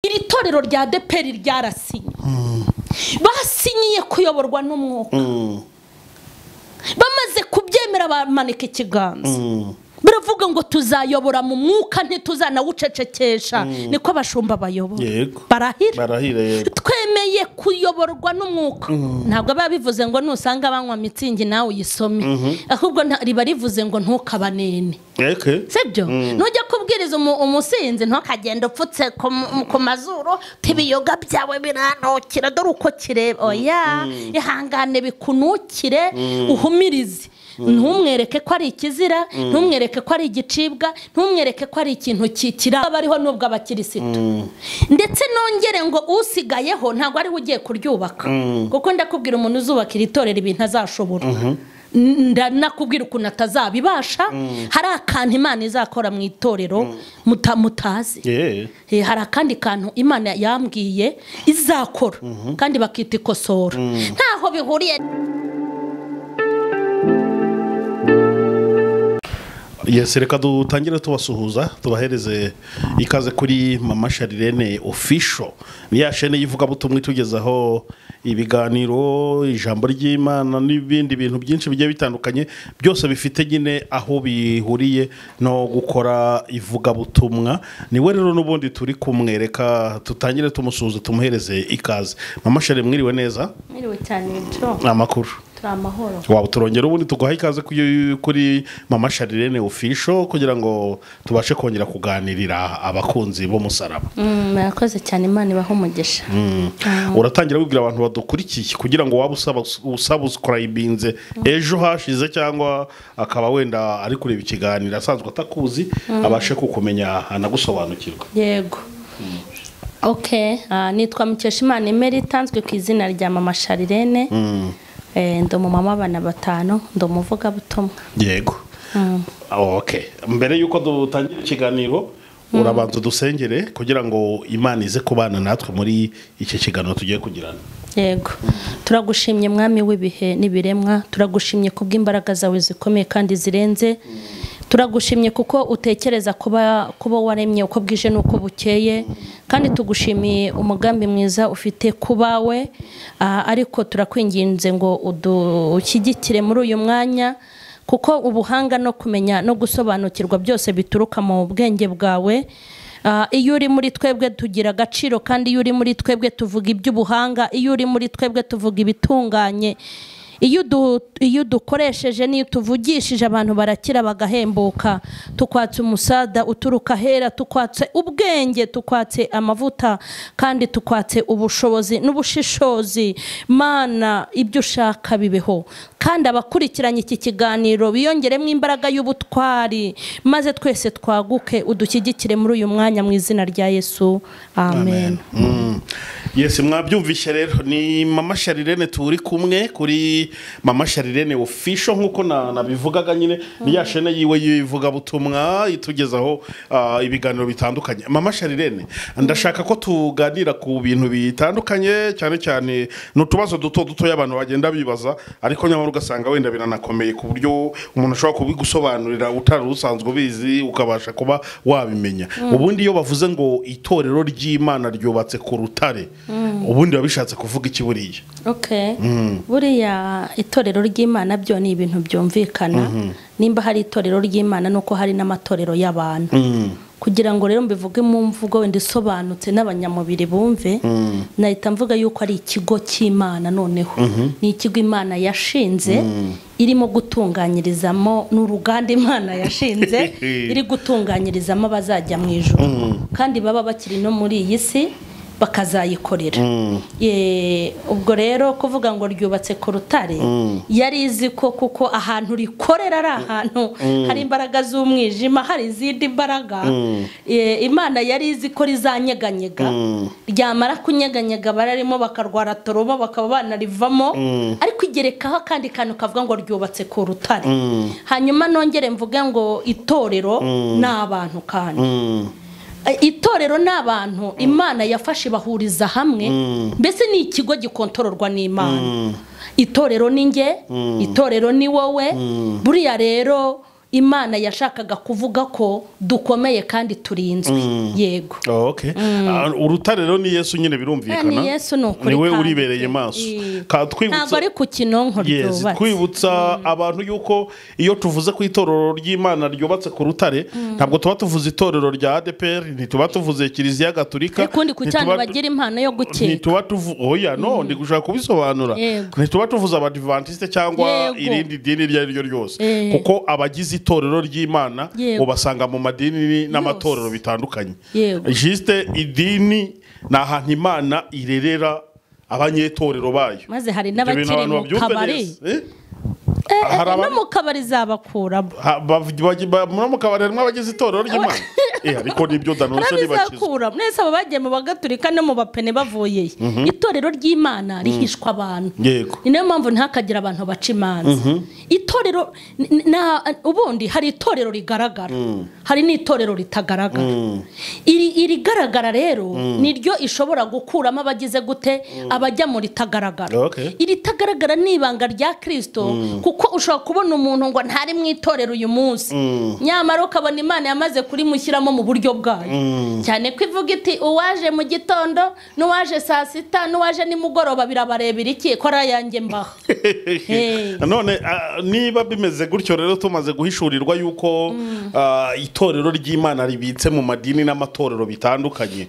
Iri torero rya ADEPR ryarasinye. Basinyiye kuyoborwa n'umwuka. Bamaze kubyemera bamanika ikiganza. Biravuga ngo tuzayobora mu mwuka ntituzanawucecekesha, niko abashumba bayobora. Barahira. Twemeye kuyoborwa n'umwuka. Ntabwo babivuze ngo nusanga banywa mitsingi nawe uyisome. Ahubwo riba rivuze ngo ntukabanene. Sibyo? Nujya kubwiriza umusinzi ntukagenda upfutse ku mazuru tibiyoga byawe biranukira dore uko kireba. Oya, ihangane bikunukire uhumirize. Ntumwereke ko ari ikizira, ntumwereke ko ari igicibwa, ntumwereke ko ari ikintu kikira bariho nubwo abakirisitu. Ndetse nongere ngo usigayeho ntabwo ari ugiye kuryubaka. Kuko ndakubwira umuntu uzubaka iri torero ibintu azashobora. Ndanakubwira ukuntu atazabibasha. Hari akantu Imana izakora mu itorero mutazi. Hari akandi kantu Imana yambwiye izakora kandi bakita ikosora. Ntaho bihuriye. Yes, reka dutangire tubasuhuza tubahereze ikaze kuri Mama Charlene Official. Ni ya chaîne yivuga butumwa itugezaho ibiganiro, ijambo ry'Imana n'ibindi bintu byinshi bigiye bitandukanye, byose bifite nyine aho bihuriye no gukora ivuga butumwa. Ni we rero n'ubundi turi kumwereka, tutangire tumusuhuza tumuhereze ikaze. Mama Charlene, mwiriwe neza? Mwiriwe cyane byo. Amakuru amahoro. Waba turongera ubundi tuguha ikaze kuri Mama Charlene Official kugira ngo tubashe kongera kuganirira abakunzi bo musaraba. Murakoze cyane, Imana ibahe umugisha. Uratangira wibwira abantu badukurikiye kugira ngo waba usubscribinze ejo hashize cyangwa akaba wenda ari kureba ikiganiro asanzwe atakuzi, abashe kukumenya anagusobanukirwa. Yego. Okay, nitwa Mukeshimana Emerita, nzwi ku izina rya Mama Charlene. Ndo mama abana batanu, ndo muvuga butumwa. Yego. Okay. Mbere yuko dutangira ikiganiro urabanza dusengere kugira ngo Imana ize kubana natwe muri iki kiganiro tugiye kugirana. Yego. Turagushimye mwami w'ibihe n'ibiremwa, turagushimye kubw'imbaraga zawe zikomeye kandi zirenze. Turagushimye kuko utekereza kuba waremye uko bwije nuko bukeye, kandi tugushimiye umugambi mwiza ufite kubawe, ariko turakwinginze ngo udushyigikire muri uyu mwanya, kuko ubuhanga no kumenya no gusobanukirwa byose bituruka mu bwenge bwawe. Iyo uri muri twebwe tugira agaciro, kandi iyo uri muri twebwe tuvuga iby'ubuhanga, iyo uri muri twebwe tuvuga ibitunganye. Iyo dukoresheje niyo tuvugishije abantu barakira bagahembuka. Tukwatse umusada uturuka hera, tukwatse ubwenge, tukwatse amavuta, kandi tukwatse ubushobozi n'ubushishozi. Mana, ibyo ushaka bibeho, kandi abakurikiranye iki kiganiro biyongeremo imbaraga y'ubutwari, maze twese twaguke, udushyigikire muri uyu mwanya mu izina rya Yesu. Amen. Yes, mwabyumvishe rero ni Mama Charlene turi kumwe kuri Mama Charlene Official nkuko nabivugaga nyine, ni ya chaîne yiwe yivuga butumwa itugezaho ibiganiro bitandukanye. Mama Charlene, ndashaka ko tuganira ku bintu bitandukanye, cyane cyane n'utubazo duto duto y'abantu bagenda bibaza, ariko nyamara ugasanga wenda biranakomeye ku buryo umuntu ashobora kubigusobanurira utari usanzwe ubizi ukabasha kuba wabimenya. Ubundi iyo bavuze ngo itorero ry'Imana ryubatse ku rutare, ubundi babishatse kuvuga iki buriya? Okay. Buriya itorero ry'Imana byo ni ibintu byumvikana. Nimba hari itorero ry'Imana nuko hari n'amatorero y'abantu. Kugira ngo rero mbivuge mu mvugo wenda isobanutse n'abanyamubiri bumve, nahita mvuga yuko ari ikigo cy'Imana. Noneho ni ikigo Imana yashinze, irimo gutunganyirizamo n'uruganda Imana yashinze iri gutunganyirizamo abazajya mu ijuru, kandi baba bakiri no muri iyi si bakazayikorera. Ubwo rero kuvuga ngo ryubatse ku rutare, yari izi ko kuko ahantu rikorera ari ahantu hari imbaraga z'umwijima, hari izindi mbaraga. Imana yari izi ko rizanyeganyega, ryamara kunyeganyega bararimo bakarwara toroma bakaba banarivamo, ariko igerekaho akandi kantu kavuga ngo ryubatse ku rutare. Hanyuma nongere mvuge ngo itorero ni abantu, kandi itorero n'abantu Imana yafashe bahuriza hamwe, mbese ni ikigo gikontororwa n'Imana. Itorero ni nge, itorero ni wowe. Buriya rero Imana yashakaga kuvuga ko dukomeye kandi turinzwe. Yego. Okay. Urutare rero ni Yesu nyine, birumvikana. Ni Yesu, ni ukuri. Niwe Kandi uribereye maso. Ka twibutsa Ntabwo ari ku kinonko ryubatse. Twibutsa abantu yuko iyo tuvuze ku itorero ry'Imana ryubatse ku rutare, ntabwo tuba tuvuze itorero rya ADEPR, ntituba tuvuze Kiliziya Gatulika. Ukundi ku cyane bagira impano yo gukeka. Ntituba tuvu oya, no ndi gushaka kubisobanura. Ntituba tuvuze Abadivantiste cyangwa irindi dini iryo ari ryo ryose, kuko abagize itorero ry'Imana ubasanga mu madini n'amatorero bitandukanye. Juste idini ni ahantu Imana irerera abanyetorero bayo. Maze hari Ibyo bintu n'abakiri abantu mu babyumve kabari. neza. Eh? Hari No mu kabari zabakuramo. No mu kabari harimo abagize itorero ry'Imana. Ariko nibyo danose ntibakizwa. Arabizakura mwese abo bagiye mu Bagatulika no mu Bapene bavuyeyo. Itorero ry'Imana rihishwa abantu. Ni nayo mpamvu ntihakagire abantu baca imanza. Itorero ubundi hari itorero rigaragara, hari n'itorero ritagaragara. Iri irigaragara rero niryo ishobora gukuramo abagize gute, abajya mu ritagaragara. Iritagaragara ni ibanga rya Kirisito, kuko ushobora kubona umuntu ngo ntari mu itorero uyu munsi, nyamara ukabona Imana yamaze kurimushyiramo mu buryo bwayo, cyane ko ivuga iti: "Uwaje mu gitondo n'uwaje saa sita n'uwaje nimugoroba birabarebera iki ko ari ayanjye mbaha?" Hey. None niba bimeze gutyo rero, tumaze guhishurirwa yuko itorero ry'Imana ribitse mu madini n'amatorero bitandukanye,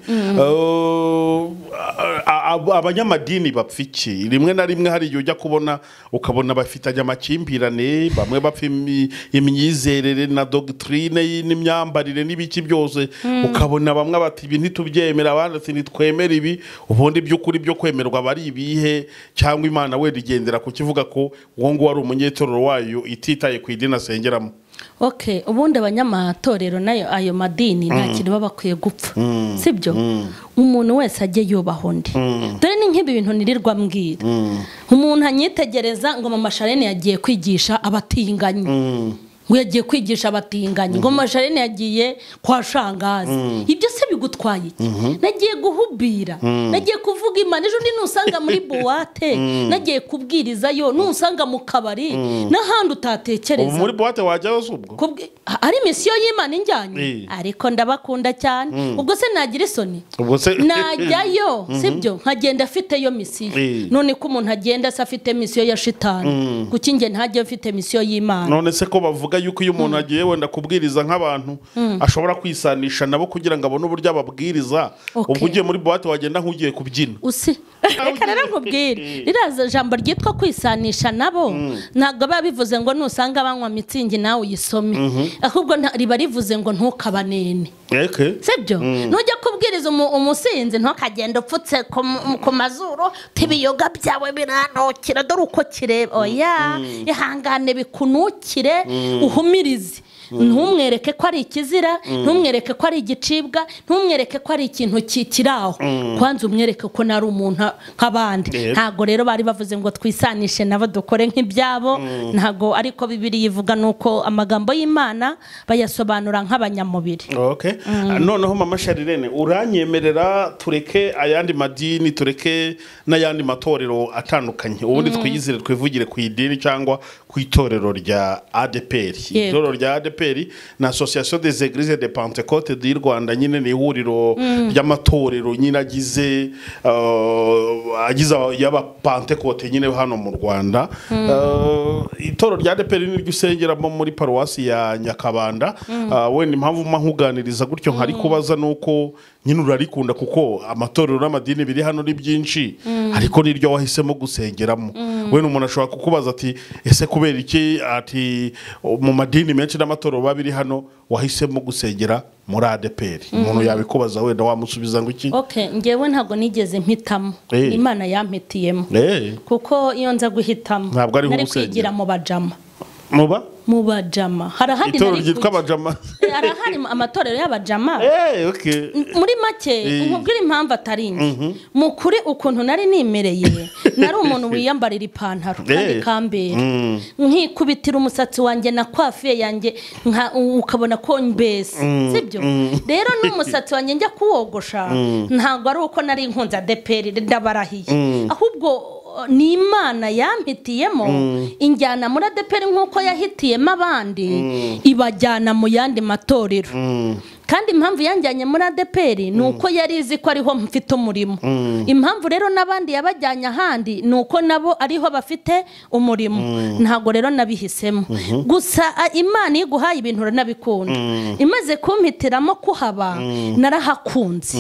abanyamadini bapfa iki? Rimwe na rimwe hari igihe ujya kubona ukabona bafitanye amakimbirane, bamwe bapfa imyizerere na doctrine n'imyambarire n'ibiki byose, ukabona bamwe bati: "Ibi ntitubyemera," abandi ati: "Ntitwemera ibi." Ubundi by'ukuri byo kwemerwa aba ari ibihe? Cyangwa Imana wenda igendera ku kivuga ko uwo nguwo ari umunyetorero wayo, ititaye ku idini asengeramo? Okay, ubundi abanyamatorero nayo ayo madini nta kintu baba bakwiye gupfa, sibyo? Umuntu wese ajye yubaha undi. Dore ni nk'ibi bintu nirirwa mbwira umuntu anyitegereza ngo Mama Sharene yagiye kwigisha abatinganyi, ngo yagiye kwigisha abatinganyi, ngo Mama Sharene yagiye kwa shangazi. Ibyo se bigutwaye iki? Nagiye guhubira, nagiye kuvuga Imana. Ejo ndi nusanga muri boîte nagiye kubwirizayo, nusanga mu kabari n'ahandi utatekereza. Ubu muri boîte wajyayo se ubwo? Ari misiyo y'Imana injyanye. Ariko ndabakunda cyane, ubwo se nagira isoni? Ubwo se Najyayo, sibyo, nkagenda afiteyo misiyo. None ko umuntu agenda se afite misiyo ya shitani, kuki njye ntajya mfite misiyo y'Imana? None se ko bavuga yuko iyo umuntu agiye wenda kubwiriza nk'abantu ashobora kwisanisha nabo kugira ngo abone uburyo ababwiriza, ubwo ugiye muri boîte wagenda nk'ugiye kubyina? Usi reka rero nkubwire, ririya jambo ryitwa kwisanisha nabo ntabwo biba bivuze ngo nusanga banywa Mützig nawe uyisome, ahubwo riba rivuze ngo ntukabanene. Sibyo? Nujya kubwiriza umusinzi, ntukagenda upfutse ku mazuru tibiyoga byawe biranukira, dore uko kireba. Oya, ihangane bikunukire, uhumirize. Ntumwereke ko ari ikizira, ntumwereke ko ari igicibwa, ntumwereke ko ari ikintu kiri aho. Kwanza umwereke ko nari umuntu nk'abandi. Ntabwo rero bari bavuze ngo twisanishe nabo, dukore nk'ibyabo. Ntabwo ariko Bibiliya ivuga, nuko amagambo y'Imana bayasobanura nk'abanyamubiri. Okay. Noneho Mama Sharirene, uranyemerera tureke ayandi madini, tureke n'ayandi matorero atandukanye, ubundi twiyizire, twivugire ku idini cyangwa ku itorero rya ADPR. Itorero rya ADPR ni Association des Églises de Pentecôte du Rwanda nyine, ni ihuriro ry'amatorero nyine agize y'Abapantekote nyine hano mu Rwanda. Itorero rya ADPR niryo usengeramo muri paruwasi ya Nyakabanda. Wenda impamvu mpa nkuganiriza gutyo nkari kubaza nuko nyine urarikunda, kuko amatorero n'amadini biri hano ni byinshi, ariko niryo wahisemo gusengeramo. Wenda umuntu ashobora kukubaza ati: "Ese kubera iki?" Ati: "Mu madini menshi n'amatorero biba biri hano wahisemo gusengera muri ADPR?" Umuntu yabikubaza, wenda wamusubiza ngo iki? Okay, ngewe ntabwo nigeze mpitamo. Imana yampitiyemo. Kuko iyo nza guhitamo, Ntabwo ariho nari usengera. kwigira mu Bajama. Muba Mu Bajama hari ahandi Itorero nari ryitwa kujya. Abajama? Harahari amatorero y'Abajama. Okay. Muri make, nkubwire impamvu atari njye. Mu kuri, ukuntu nari nimereye, nari umuntu wiyambarira ipantaro kandi kambera, nkikubitira umusatsi wanjye na coiffure yanjye, ukabona ko mbese, sibyo? Rero n'umusatsi wanjye njya kuwogosha, ntabwo ari uko nari nkunze ADEPR, ndabarahiye, ahubwo ni Imana yampitiyemo injyana muri ADEPR nk'uko yahitiyemo abandi, ibajyana mu yandi matorero. Kandi impamvu yanjyanye muri ADEPR ni uko yari izi ko ariho mfite umurimo. Impamvu rero n'abandi yabajyanye ahandi ni uko nabo ariho bafite umurimo. Ntabwo rero nabihisemo. Gusa Imana iguhaye ibintu uranabikunda. Imaze kumpitiramo kuhaba narahakunze,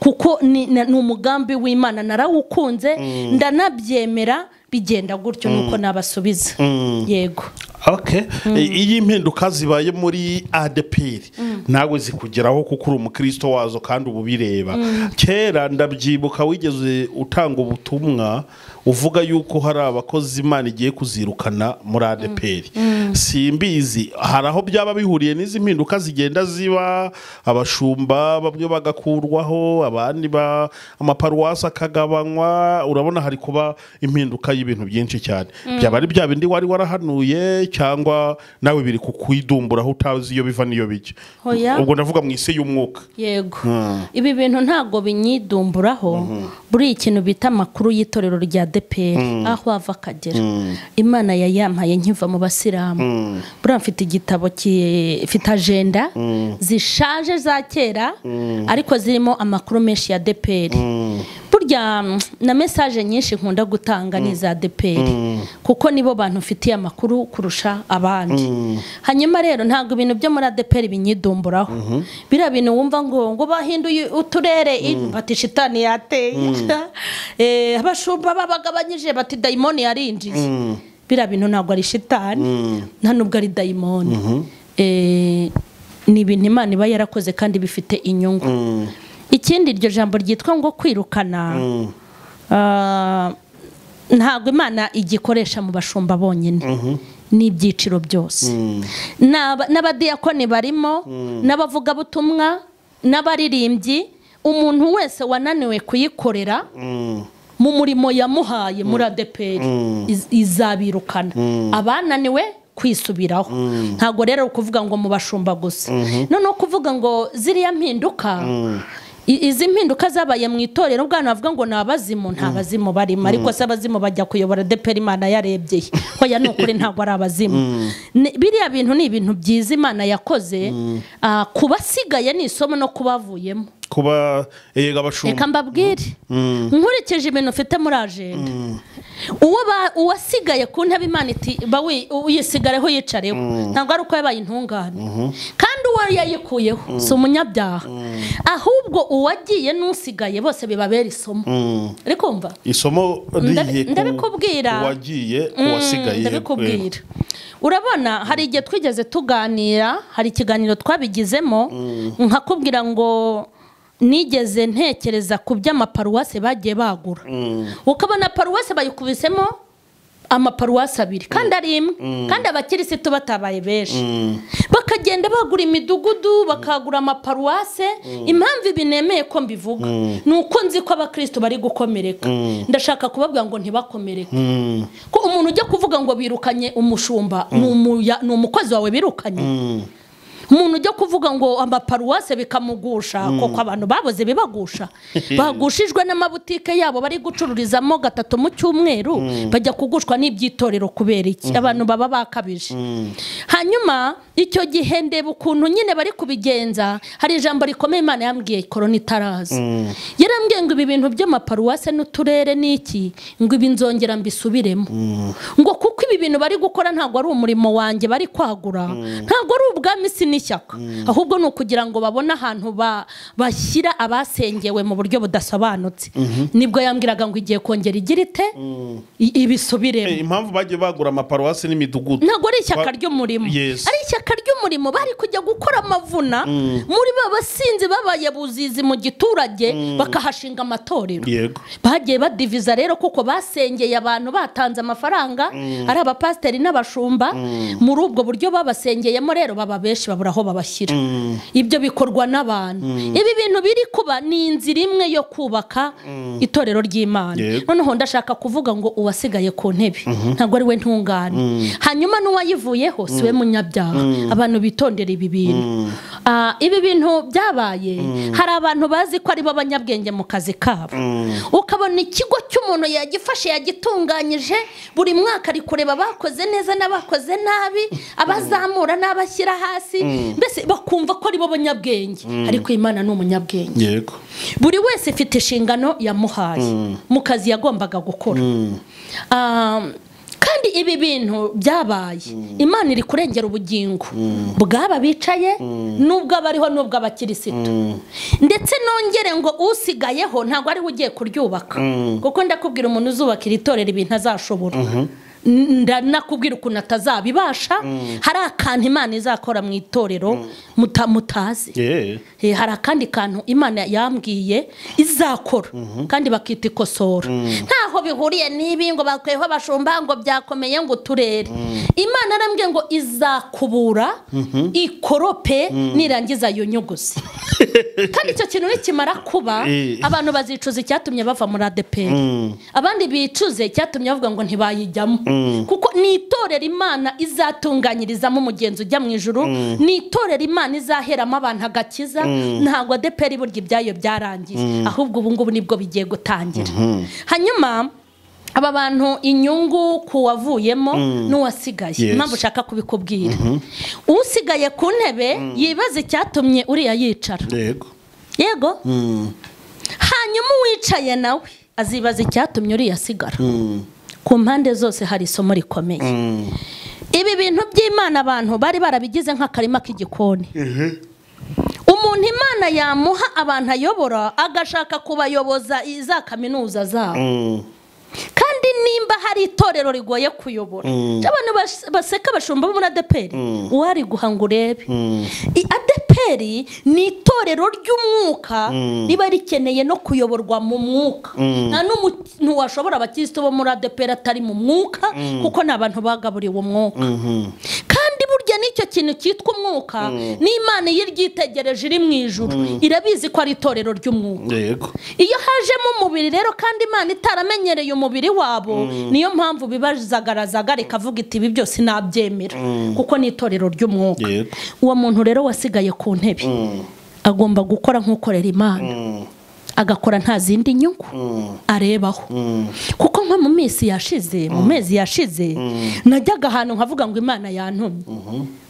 kuko ni umugambi w'Imana, narawukunze ndanabyemera, bigenda gutyo nuko nabasubiza. Yego. Okay. Iyi impinduka zibaye muri ADEPR nawe zikugeraho kuko uri umukristo wazo kandi ubu bireba. Kera ndabyibuka wigeze utanga ubutumwa uvuga yuko hari abakozi Imana igiye kuzirukana muri ADEPR. Simbizi hari aho byaba bihuriye n'izi mpinduka zigenda ziba, abashumba bamwe bagakurwaho, abandi ba amaparuwasi akagabanywa, urabona hari kuba impinduka y'ibintu byinshi cyane. Byaba ari bya bindi wari warahanuye cyangwa nawe biri kukwidumburaho utazi iyo biva niyo bijya? Ubwo ndavuga mu isi y'umwuka. Yego. Ibi bintu ntago binyidumburaho. Buri ikintu bita amakuru y'itorero rya ADEPR aho ava akagera, Imana yayampaye nkiva mu basilamu. Buriya mfite igitabo gifite agenda zishaje za kera, ariko zirimo amakuru menshi ya ADEPR. Burya na message nyinshi nkunda gutanga ni za ADEPR, kuko nibo bantu mfitiye amakuru kurusha abandi. Hanyuma rero ntabwo ibintu byo muri ADEPR binyidumburaho. Biriya bintu wumva ngo bahinduye uturere, bati shitani yateye, abashumba babagabanyije, bati dayimoni yarinjiye. Biriya bintu ntabwo ari shitani, nta nubwo ari dayimoni. Ni ibintu Imana iba yarakoze kandi bifite inyungu. Ikindi iryo jambo ryitwa ngo kwirukana, ntabwo Imana igikoresha mu bashumba bonyine, n'ibyiciro byose. N'abadiyakoni barimo, n'abavugabutumwa, n'abaririmbyi, umuntu wese wananiwe kuyikorera mu murimo yamuhaye muri ADEPR izabirukana. Abananiwe kwisubiraho. Ntabwo rero ukuvuga ngo mu bashumba gusa. Noneho kuvuga ngo ziriya mpinduka, izi mpinduka zabaye mu itorero, bwana bavuga ngo ni abazimu, nta bazimu barimo, ariko se abazimu bajya kuyobora ADEPR Imana yarebyeye? Hoya ni ukuri ntabwo ari abazimu. Biriya bintu ni ibintu byiza Imana yakoze, kubasigaye ni isomo no kubavuyemo. Kuba yega abashumba. Reka mbabwire, nkurikije ibintu ufite muri agenda, uwasigaye ku ntebe Imana iti uyisigareho yicareho, ntabwo ari uko yabaye intungane, kandi uwo yayikuyeho si umunyabyaha, ahubwo uwagiye n'usigaye bose bibabera isomo. Ariko umva isomo rigiye ndabikubwira, uwagiye uwasigaye ndabikubwira. Urabona hari igihe twigeze tuganira, hari ikiganiro twabigizemo, nkakubwira ngo nigeze ntekereza ku by'amaparuwase bagiye bagura. Ukabona paruwase bayikubisemo amaparuwase abiri kandi ari imwe, kandi abakirisitu batabaye benshi, bakagenda bagura imidugudu, bakagura amaparuwase. Impamvu ibi nemeye ko mbivuga ni uko nzi ko abakristo bari gukomereka. Ndashaka kubabwira ngo ntibakomereke, ko umuntu ujya kuvuga ngo birukanye umushumba ni umukozi wawe birukanye. Umuntu ujya kuvuga ngo amaparuwase bikamugusha, koko abantu baboze bibagusha, bagushijwe n'amabutike yabo bari gucururizamo gatatu mu cyumweru, bajya kugushwa n'iby'itorero kubera iki? Abantu baba bakabije. Hanyuma icyo gihe ndeba ukuntu nyine bari kubigenza, hari ijambo rikomeye Imana yambwiye korona itaraza. Yarambwiye ngo ibi bintu by'amaparuwase n'uturere n'iki, ngo ibi nzongera mbisubiremo, ngo kuko ibi bintu bari gukora ntabwo ari umurimo wanjye bari kwagura, ntabwo ari ubwami si n'ishyaka, ahubwo ni ukugira ngo babone ahantu bashyira abasengewe mu buryo budasobanutse. Nibwo yambwiraga ngo igiye kongera igira ite ibisubiremo. Impamvu bagiye bagura amaparuwasi n'imidugudu ntabwo ari ishyaka ry'umurimo, ari ishyaka ry'umurimo. Bari kujya gukora amavuna muri ba basinzi babaye buzizi mu giturage, bakahashinga amatorero. Bagiye badiviza rero kuko basengeye abantu batanze amafaranga, ari abapasiteri n'abashumba. Muri ubwo buryo babasengeyemo rero baba benshi babura aho babashyira. Ibyo bikorwa n'abantu. Ibi bintu biri kuba ni inzira imwe yo kubaka itorero ry'Imana. Noneho ndashaka kuvuga ngo uwasigaye ku ntebe ntabwo ari we ntungane, hanyuma n'uwayivuyeho si we munyabyaha. Abantu bitondera ibi bintu. Ibi bintu byabaye, hari abantu bazi ko ari bo abanyabwenge mu kazi kabo. Ukabona ikigo cy'umuntu yagifashe, yagitunganyije, buri mwaka ari kureba abakoze neza n'abakoze nabi, abazamura n'abashyira hasi, mbese bakumva ko ari bo abanyabwenge. Ariko Imana ni umunyabwenge. Yego. Buri wese ifite inshingano yamuhaye mu kazi yagombaga gukora. Kandi ibi bintu byabaye, Imana iri kurengera ubugingo bw'aba bicaye n'ubwo abariho n'ubwo abakirisitu. Ndetse nongere ngo usigayeho ntabwo ari we ugiye kuryubaka, kuko ndakubwira umuntu uzubaka iri torero ibintu azashobora, ndanakubwira ukuntu atazabibasha. Hari akantu Imana izakora mu itorero mutazi. Hari akandi kantu Imana yambwiye izakora, kandi bakita ikosora. Ntaho bihuriye n'ibi ngo bakweho abashumba ngo byakomeye ngo uturere. Imana arambwiye ngo izakubura ikorope nirangiza yunyuguze. Kandi icyo kintu nikimara kuba, abantu bazicuza icyatumye bava muri ADEPR, abandi bicuze icyatumye bavuga ngo ntibayijyamo. Kuko ni itorero Imana izatunganyirizamo umugenzi ujya mu ijuru, ni itorero Imana izaheramo abantu agakiza. Ntabwo ADEPR burya ibyayo byarangiye, ahubwo ubu ngubu nibwo bigiye gutangira. Hanyuma aba bantu inyungu ku wavuyemo n'uwasigaye, impamvu ushaka kubikubwira, usigaye ku ntebe yibaza icyatumye uriya yicara. Yego. Yego. Hanyuma uwicaye nawe azibaza icyatumye uriya asigara. Ku mpande zose hari isomo rikomeye. Ibi bintu by'Imana abantu bari barabigize nk'akarima k'igikoni. Umuntu Imana yamuha abantu ayobora, agashaka kubayoboza iza kaminuza zabo. Kandi nimba hari itorero rigoye kuyobora, abantu baseka abashumba bo muri ADEPR, uwari guhanga urebe. ADEPR ni itorero ry'umwuka riba rikeneye no kuyoborwa mu mwuka. Nta n'umuntu washobora abakristo bo muri ADEPR atari mu mwuka, kuko ni abantu bagaburiwe umwuka. Kandi burya n'icyo kintu cyitwa umwuka, n'Imana iyo iryitegereje iri mu ijuru irabizi ko ari itorero ry'umwuka. Yego. Iyo hajemo umubiri rero, kandi Imana itaramenyereye umubiri wabo, niyo mpamvu bibazagarazaga rikavuga iti ibi byose nabyemera, kuko ni itorero ry'umwuka. Yego. Uwo muntu rero wasigaye ku ntebe agomba gukora nk'ukorera Imana, agakora nta zindi nyungu arebaho. Kuko nko mu minsi yashize, mu mezi yashize, najyaga ahantu nkavuga ngo Imana yantumye.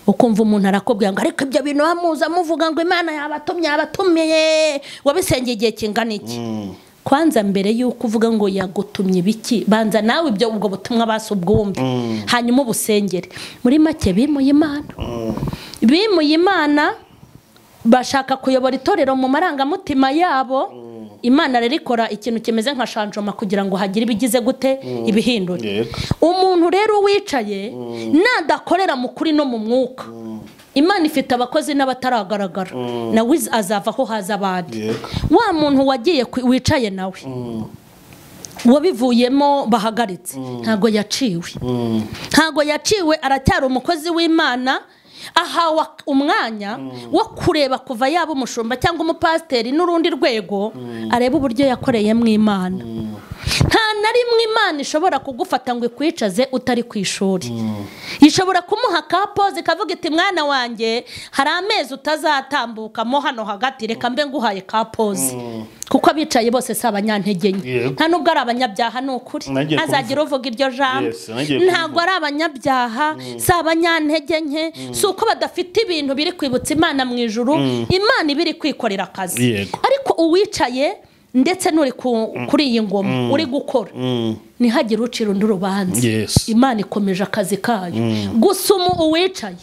Ukumva umuntu arakubwira ngo ariko ibyo bintu bamuza muvuga ngo Imana yabatumye, yabatumiye, wabisengeye igihe kingana iki? Kwanza mbere yuko uvuga ngo yagutumye biki, banza nawe ibyo ubwo butumwa basubwumve, hanyuma ubusengere. Muri make bimuye Imana, bimuye Imana, bashaka kuyobora itorero mu marangamutima yabo. Imana rero ikora ikintu kimeze nka shanjoma kugira ngo hagire ibigize gute, ibihindure. Yego. Umuntu rero wicaye nadakorera mu kuri no mu mwuka, Imana ifite abakozi n'abataragaragara, nawe azava aho haza abandi. Yego. Wa muntu wagiye wicaye nawe wabivuyemo bahagaritse, ntago yaciwe, ntago yaciwe, aracyari umukozi w'Imana. Ahawe umwanya wo kureba kuva yaba umushumba cyangwa umupasiteri n'urundi rwego, arebe uburyo yakoreyemo Imana. Nta na rimwe Imana ishobora kugufata ngo ikwicaze utari ku ishuri. Ishobora kumuha ka pause ikavuga iti mwana wanjye hari amezi utazatambukamo hano hagati, reka mbe nguhaye ka pause. Kuko abicaye bose si abanyantege nke, Yego. nta nubwo ari abanyabyaha, ni ukuri. Nagiye Ntazagira uvuga iryo jambo. Yes, nagiye kubivuga. Ntabwo ari abanyabyaha, si abanyantege nke, si uko badafite ibintu biri kwibutsa Imana mu ijuru, Imana iba iri kwikorera akazi. Yego. Ariko uwicaye ndetse n'uri kuri iyi ngoma uri gukora, ntihagire ucira undi urubanza. Yes. Imana ikomeje akazi kayo. Gusa uwicaye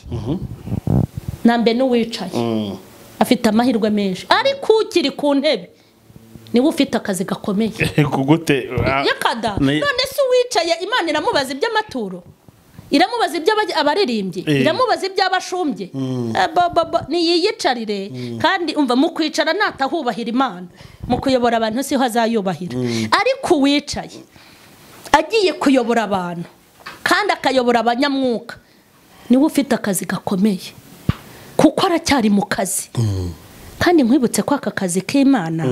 nambe n'uwicaye afite amahirwe menshi, ariko ukiri ku ntebe niwe ufite akazi gakomeye. Gute? Yakada. None se uwicaye Imana iramubaza iby'amaturo, iramubaza iby'abaririmbyi, iramubaza iby'abashumbye. Niyiyicarire. Kandi umva, mu kwicara natahubahira Imana, mu kuyobora abantu siho azayubahira. Ariko uwicaye agiye kuyobora abantu kandi akayobora abanyamwuka, niwe ufite akazi gakomeye, kuko aracyari mu kazi. Kandi nkwibutse ko aka kazi k'Imana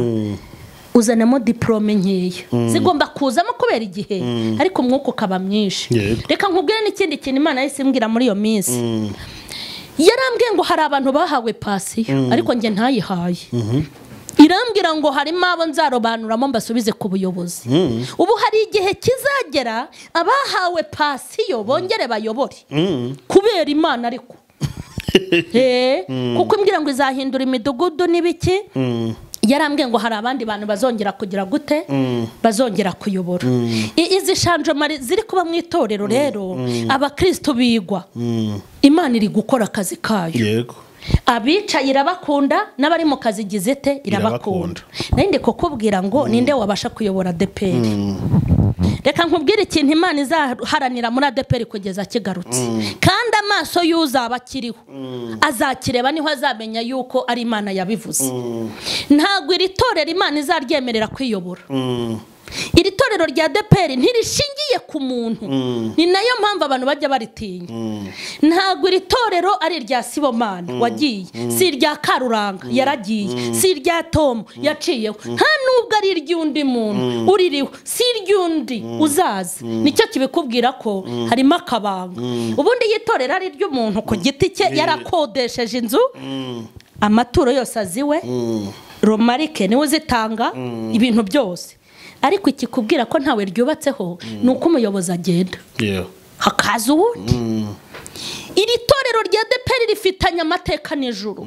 uzanamo diplome nkeya zigomba kuzamo kubera igihe, ariko umwuka ukaba mwinshi. Yego. Reka nkubwire n'ikindi kintu Imana yahise imbwira muri iyo minsi. Yarambwiye ngo hari abantu bahawe pasiyo ariko njye ntayihaye. Irambwira ngo harimo abo nzarobanuramo mbasubize ku buyobozi. Ubu hari igihe kizagera abahawe pasiyo bongere bayobore kubera Imana ariko kuko imbwira ngo izahindura imidugudu n'ibiki. Yarambwiye ngo hari abandi bantu bazongera kugira gute, bazongera kuyobora. Izi shanjomari ziri kuba mu itorero rero abakristo bigwa, Imana iri gukora akazi kayo. Yego. Abicaye irabakunda n'abari mu kazi gizete irabakunda. Nari kukubwira ngo ninde wabasha kuyobora ADEPR. Reka nkubwire ikintu Imana izaharanira muri ADEPR kugeza kigarutse. Kandi amaso y'uzaba akiriho azakireba, niho azamenya yuko ari Imana yabivuze. Ntabwo iri torero Imana izaryemerera kwiyobora. Iri torero rya ADEPR ntirishingiye ku muntu. Ni nayo mpamvu abantu bajya baritinya. Ntabwo iri torero ari irya Sibomana wagiye, si irya Karuranga yaragiye, si irya Tom yaciyeho, nta nubwo ari iry'undi muntu uririho, si iry'undi uzaza. Nicyo kibikubwira ko harimo akabanga. Ubundi itorero ari iry'umuntu ku giti cye, yarakodesheje inzu, amaturo yose aziwe, Romarike niwe uzitanga, ibintu byose. Ariko ikikubwira ko ntawe ryubatseho ni uko umuyobozi agenda hakaza uwundi. Iri torero rya ADEPR rifitanye amateka n'ijuru.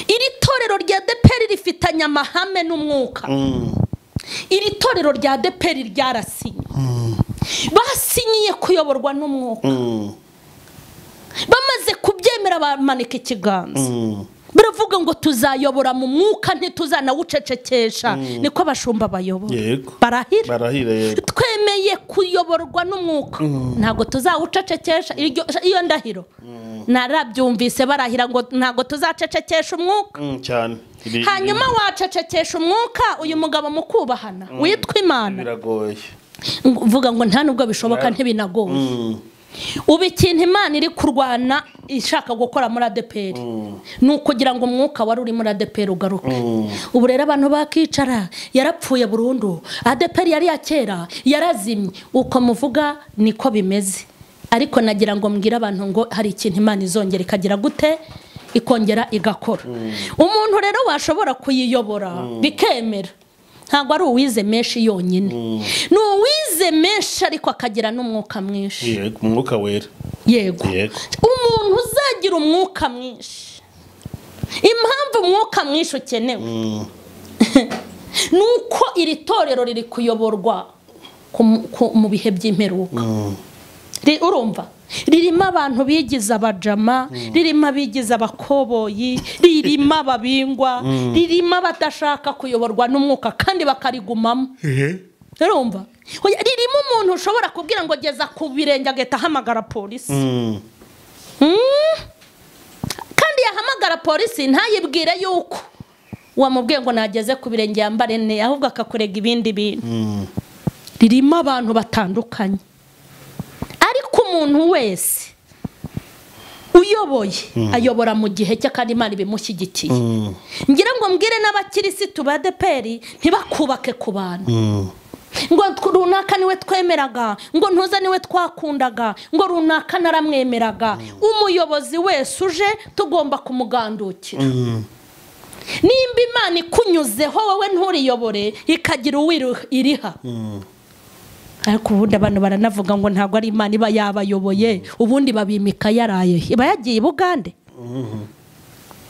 Iri torero rya ADEPR rifitanye amahame n'umwuka. Iri torero rya ADEPR ryarasinye. Basinyiye kuyoborwa n'umwuka. Bamaze kubyemera bamanika ikiganza. Baravuga ngo tuzayobora mu mwuka ntituzanawucecekesha. Niko abashumba bayobora. Barahira. Twemeye kuyoborwa n'umwuka, ntabwo tuzawucecekesha. Iyo ndahiro narabyumvise barahira ngo ntabwo tuzacecekesha umwuka. Cyane. Hanyuma wacecekesha umwuka uyu mugabo mukubahana witwa Imana. Biragoye. Mvuga ngo nta nubwo bishoboka, ntibinagoye. Ubu ikintu Imana iri kurwana ishaka gukora muri ADEPR ni ukugira ngo umwuka wari uri muri ADEPR ugaruke. Ubu rero abantu bakicara, yarapfuye burundu, ADEPR yari ya kera yarazimye, uko muvuga niko bimeze. Ariko nagira ngo mbwire abantu ngo hari ikintu Imana izongera ikagira gute, ikongera igakora. Umuntu rero washobora kuyiyobora bikemera, ntabwo ari uwize menshi yonyine, ni uwize menshi ariko akagira n'umwuka mwinshi. Yego, umwuka wera. Yego. Umuntu uzagira umwuka mwinshi. Impamvu umwuka mwinshi ukenewe nuko iri torero riri kuyoborwa mu bihe by'imperuka. Urumva ririmo abantu bigize abajama, ririmo abigize abakoboyi, ririmo ababingwa, ririmo abadashaka kuyoborwa n'umwuka kandi bakarigumamo. Urumva ririmo umuntu ushobora kubwira ngo geza ku birenge agahita ahamagara polisi. Kandi yahamagara polisi ntayibwire yuko wamubwiye ngo nageze ku birenge yambare ne, ahubwo akakurega ibindi bintu. Ririmo abantu batandukanye. Ariko umuntu wese uyoboye ayobora mu gihe cye kandi Imana ibimushyigikiye. Ngira ngo mbwire n'abakirisitu ba ADEPR ntibakubake ku bantu. Ngo runaka niwe twemeraga, ngo ntuza niwe twakundaga, ngo runaka naramwemeraga. Umuyobozi wese uje tugomba kumugandukira. Nimba Imana ikunyuzeho wowe nturiyobore ikagira uwiriha. Ariko ubundi abantu baranavuga ngo ntabwo ari Imana iba yabayoboye, ubundi babimika yaraye, iba yagiye i Bugande,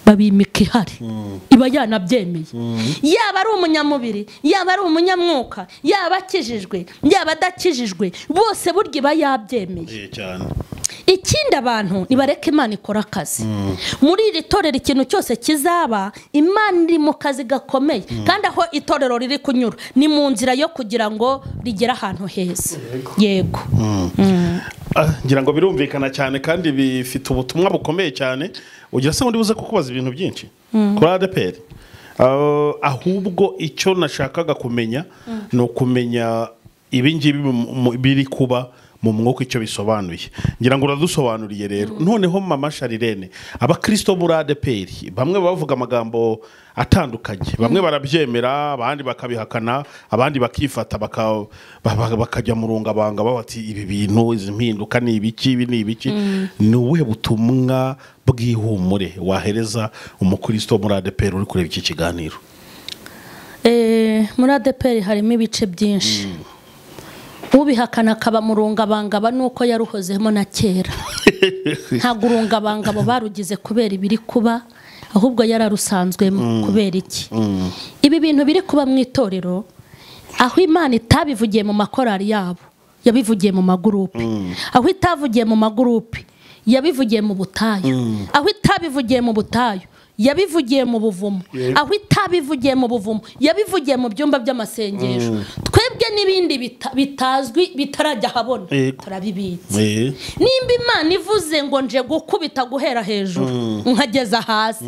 babimika ihari, iba yanabyemeye. Yaba ari umunyamubiri, yaba ari umunyamwuka, yaba akijijwe, yaba adakijijwe, bose burya iba yabyemeye. Ikindi abantu nibareke Imana ikora akazi. Muri iri torero ikintu cyose kizaba, Imana iri mu kazi gakomeye. Kandi aho itorero riri kunyura ni mu nzira yo kugira ngo rigere ahantu heza. Yego. Ngira ngo birumvikana cyane kandi bifite ubutumwa bukomeye cyane. Ugira se undi buze kukubaza ibintu byinshi kuri ADEPR. Ahubwo icyo nashakaga kumenya ni ukumenya ibi ngibi biri kuba mu mwuka icyo bisobanuye. Ngira ngo uradusobanuriye rero. Noneho Mama Sharirene, abakristo muri ADEPR bamwe bavuga amagambo atandukanye, bamwe barabyemera, abandi bakabihakana, abandi bakifata bakajya mu rungabanga bati ibi bintu, izi mpinduka ni ibiki, ibi ni ibiki. Ni ubuhe butumwa bw'ihumure wahereza umukristo muri ADEPR uri kureba iki kiganiro? Muri ADEPR harimo ibice byinshi. Ubihakana akaba mu rungabangaba nuko yaruhozemo na kera. Ntabwo urungabangabo barugize kubera ibiri kuba, ahubwo yararusanzwemo. Kubera iki? Ibi bintu biri kuba mu itorero, aho Imana itabivugiye mu makorari yabo, yabivugiye mu magurupe. Aho itavugiye mu magurupe, yabivugiye mu butayu. Aho itabivugiye mu butayu, yabivugiye mu buvumo. Aho itabivugiye mu buvumo, yabivugiye mu byumba by'amasengesho. Twebwe n'ibindi bitazwi bitarajya habona turabibitse. Nimba Imana ivuze ngo nje gukubita guhera hejuru nkageza hasi,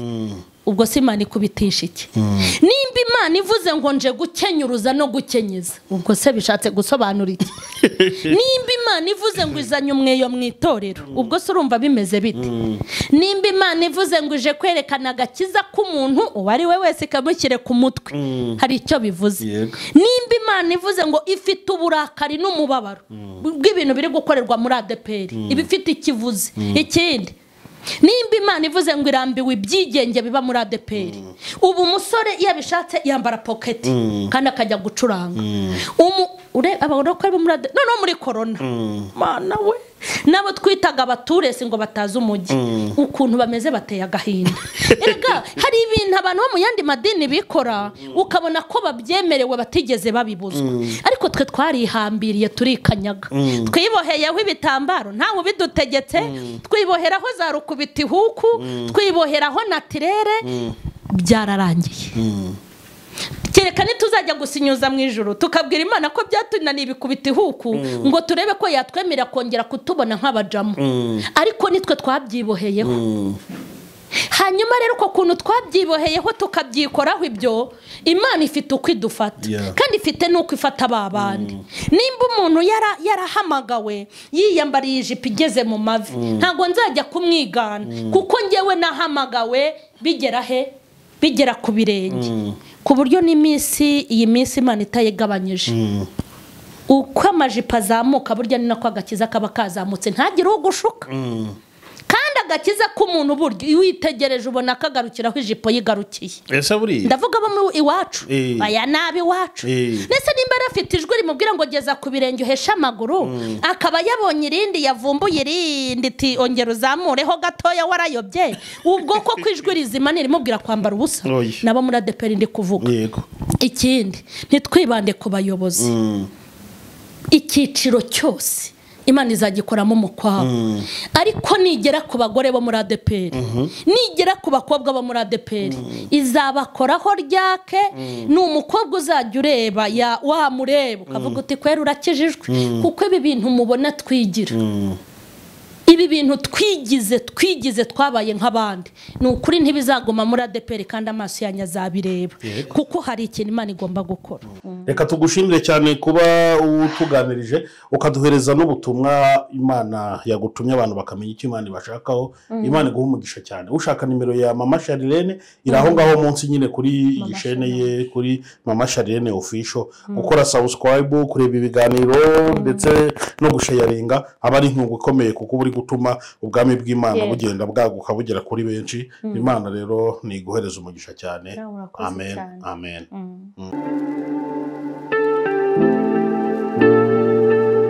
ubwo si Imana ikubitisha iki? Nimba Imana ivuze ngo nje gukenyuruza no gukenyeza, ubwo se bishatse gusobanura iki? Nimba Imana ivuze ngo izanye umweyo mu itorero, ubwo se urumva bimeze bite? Nimba Imana ivuze ngo ije kwerekana agakiza k'umuntu uwo ari we wese ikamushyire ku mutwe, hari icyo bivuze. Nimba Imana ivuze ngo ifite uburakari n'umubabaro bw'ibintu biri gukorerwa muri ADEPR, ibifite ikivuze. Ikindi, nimba Imana ivuze ngo irambiwe ibyigenge biba muri ADEPR, ubu umusore iyo abishatse yambara pocket kandi akajya gucuranga. Noneho muri corona, mana we, nabo twitaga abaturesi ngo batazi umujyi, ukuntu bameze bateye agahinda. Erega hari ibintu abantu bo mu yandi madini bikora ukabona ko babyemerewe batigeze babibuzwa, ariko twe twarihambiriye turikanyaga, twiboheyeho ibitambaro ntawe ubidutegetse, twiboheraho za rukubita ihuku, twiboheraho natirere, byararangiye. Kereka nituzajya gusinyuza mu ijuru tukabwira Imana ko byatunaniye ibikubita ihuku, ngo turebe ko yatwemera kongera kutubona nk'abajamu, ariko nitwe twabyiboheyeho. Hanyuma rero uko kuntu twabyiboheyeho tukabyikoraho ibyo, Imana ifite uko idufata, kandi ifite n'uko ifata ba bandi. Nimba umuntu yarahamagawe yiyambariye ijipo igeze mu mavi, ntabwo nzajya kumwigana, kuko njyewe nahamagawe bigera he? Bigera ku birenge. Ku buryo n'iminsi, iyi minsi Imana itayigabanyije, uko amajipo azamuka burya ni nako agakiza kaba kazamutse, ntagire ugushuka. Kandi agakiza k'umuntu burya iyo witegereje ubona kagarukiraho ijipo yigarukiye. Ndavuga bo mu iwacu, aya nabi iwacu. Nese nimba afite ijwi rimubwira ngo geza ku birenge uheshe amaguru, akaba yabonye irindi yavumbuye irindi ti ongera uzamureho gatoya warayobye, ubwo ko kwijwi rizima nirimubwira kwambara ubusa. Nabo muri ADEPR ndi kuvuga. Ikindi, ntitwibande ku bayobozi. Icyiciro cyose Imana izagikoramo umukwabo. Ariko nigera ku bagore bo muri ADEPR, nigera ku bakobwa bo muri ADEPR, izabakoraho ryake. Ni umukobwa uzajya ureba ya wamureba ukavuga uti kwera urakijijwe, kuko ibi bintu mubona twigira, ibi bintu twigize twabaye nk'abandi, ni ukuri ntibizaguma muri ADEPR kandi amaso yanyu azabireba, kuko hari ikintu Imana igomba gukora. Reka tugushimire cyane kuba utuganirije ukaduhereza n'ubutumwa Imana yagutumye abantu bakamenya icyo Imana ibashakaho. Imana iguhe umugisha cyane. Ushaka nimero ya Mama Sharirene iri aho ngaho munsi nyine kuri iyi chaîne ye, kuri Mama Sharirene Official. Gukora subscribe, kureba ibiganiro ndetse no gusharinga aba ari inkunga ikomeye, kuko buri gutuma ubwami bw'Imana bugenda bwaguka bugera kuri benshi. Imana rero ni iguhereza umugisha cyane. Amen, amen.